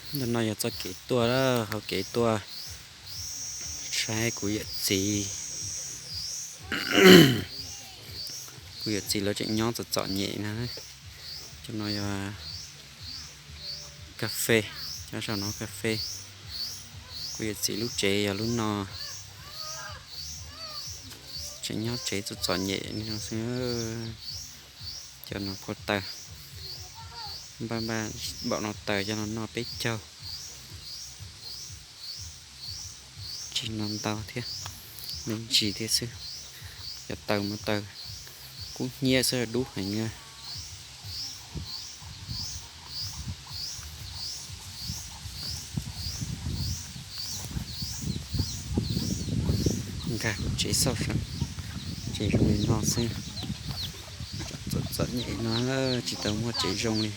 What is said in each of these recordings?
Ntawm no yog txoj kev tuaj, hauv kev tuaj saib kuv yawm txiv. Kuv yawm txiv lawv tseem nyob txom txom nyem na. Cov no yog kas fes, cov saum no kas fes. Kuv yawm txiv lub tsev yog lub no, tseem nyob tsev txom txom nyem no xwb. Cov no kuj taws, npaj npaj npaum no taws cov no noj peb caug. Tsis no ntau thiab, me ntsis thiab xwb. Cov taws mas taws kub hnyiab xwb, dub heev. Nkag kuv tsev xauj saib, tsev zoo li no xwb. Txom txom nyem no, tsis tau muaj tsev zoo li,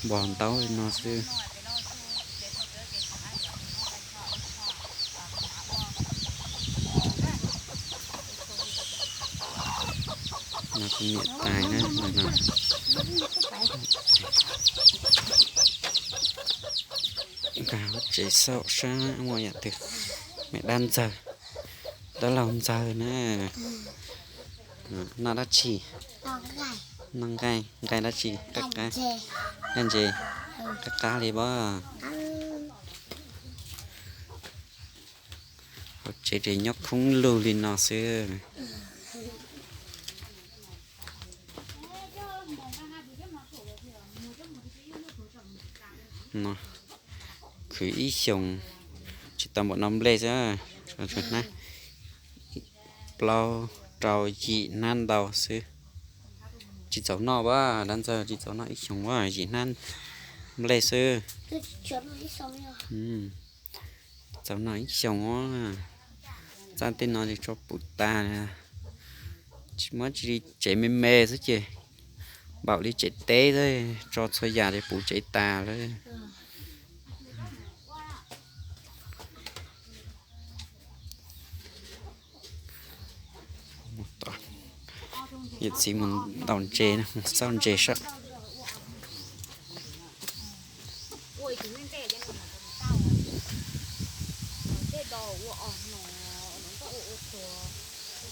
npog ntaub li no xwb. No kuv niam tais na, no. Nkag tsev xauj saib muaj yam twg. Me dab ntxawg, dab laug ntxawg na. Noj dab tsi? Noj nqaij, nqaij dab tsi? Nqaij ntses, qab qab li pob. Hauv tsev ces nyob khoob lug li no xwb. No, khwv ib xyoos tsis tau npaum no nplej xwb, hnab plaub rau yim hnab ntau xwb. Tsis txaus noj a, dab ntxawg, tsis txaus noj ib xyoos a, yim hnab nplej xwb. Txaus noj ib xyoos a. Txaj tej no tso puv tas, tsis muab tsis li tsev me me xwb ces npaum li tsev teb xwb, tso txhua yam ces puv tsev tas lawm. Yawm txiv mus ntaus ntses, mus xauj ntses saib.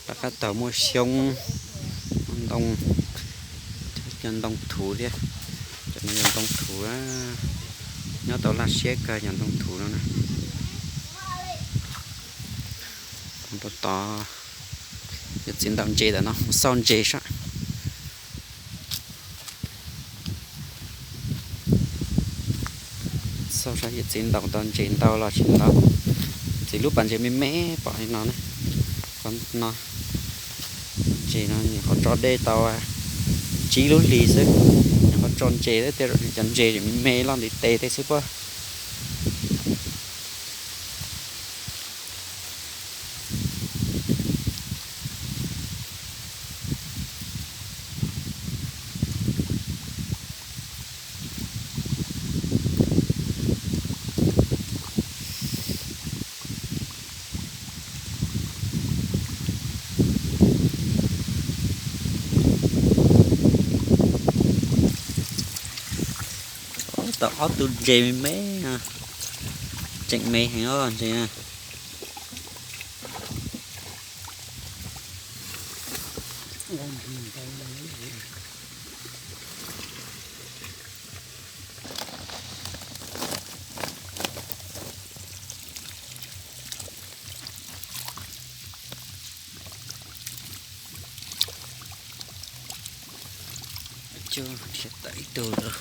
Rov qab taug muaj xyoob, ntoo, cov ntoo thuv thiab. Cov no yog ntoo thuv, nyob tau laj siab kawg cov ntoo thuv no na. Tod, yawm txiv ntaus ntses ntawm no, mus xauj ntses saib. Xauj saib yawm txiv ntaus tau ntses ntau los tsis ntau. Txiv lub pas ntses me me pom li no na. Qhov no, ntses no nyuam qhuav tso dej tau tsib lub hlis xwb, nyuam qhuav tso ntses xwb, tej zaum cov ntses me me loj ntiv tes tej xwb pob. Tau ob tug ntses me me, tseem me heev os ntses na. Coj dhia tawm ib tug lawm.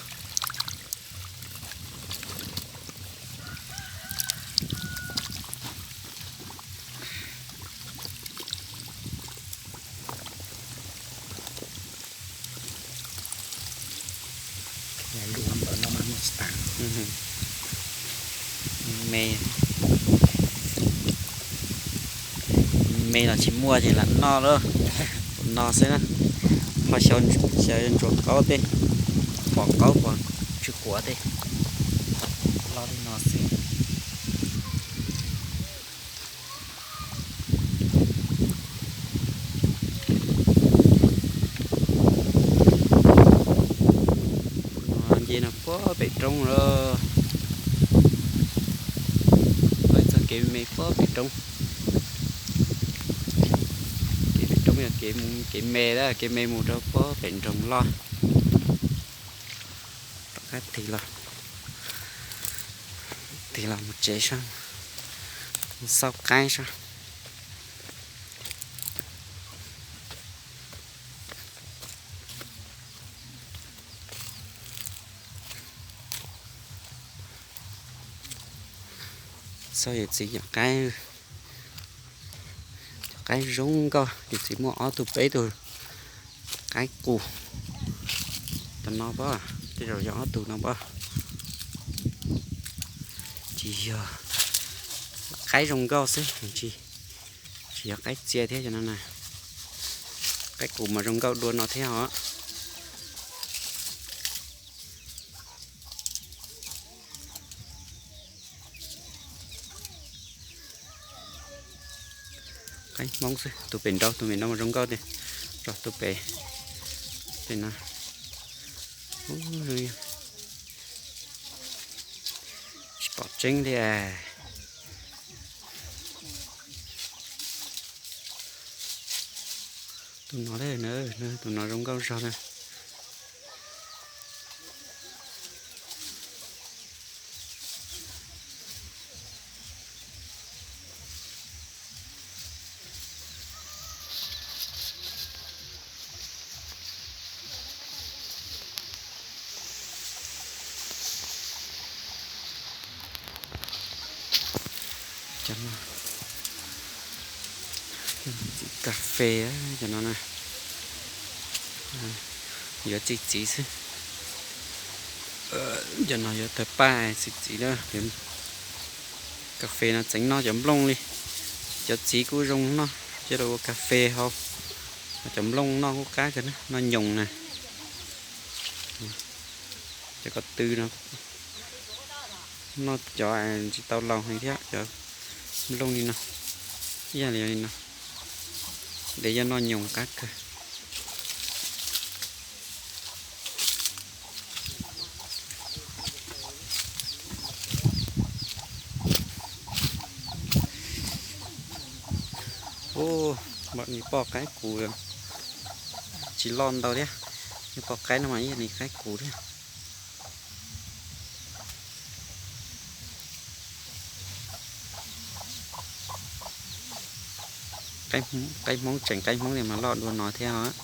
Me, me los tsis muaj ces lam noj lawm. No xwb na, ho xyaw ntsuas qaub tej, pom qaub pom tsw quav tej, loj li no xwb. Nce no puag pem roob lawm, Kev me pob pem roob, kev pem roob yog kev mus kev me, kev me mus rau pob pem nroog loj. Rov qab tig los, tig los mus tsev sab, mus xauj qaib sab. Xauj yawm txiv cov qaib, cov qaib zoo nkauj. Yawm txiv muaj ob tug peb tug qaib qus. Cov no pab, tej zaum yog ob tug no pab. Tsis yog, qaib zoo nkauj xwb, tsis, tsis yog qaib txia thiab cov no na. Qaib qus mas zoo nkauj dua no thiab os. Qaib Hmoob xwb, tus pem nraud, tus pem nraud mas zoo nkauj tiag. Rau tus pem, pem no, tsis pom tseeb li. Tus no, tus no zoo nkauj zog na. Cov no, txiv kas fes cov no na, yuav txiv txiv xwb. Cov no yuav tawg paj txiv txiv lawm. Kas fes no tseem noj cov nplooj li. Cov txiv kuj zoo noj, coj los ua kas fes haus. Cov nplooj noj kuj qab kawg, noj nyoos na. Cov ko tw no, noj cov tsis tau laus heev thiab, cov nplooj li no, ib yam li no, dev coj noj nyoos qab kawg. Ub, nws poj qaib qus tsis loj ntau thiab, nws poj qaib no mas ib yam li qaib qus thiab. Qaib Hmoob tseem qaib Hmoob tiag mas loj dua no thiab os.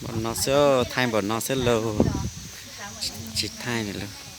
Npaum no xwb, thaij npaum no xwb lauj, tsis thaij lawm.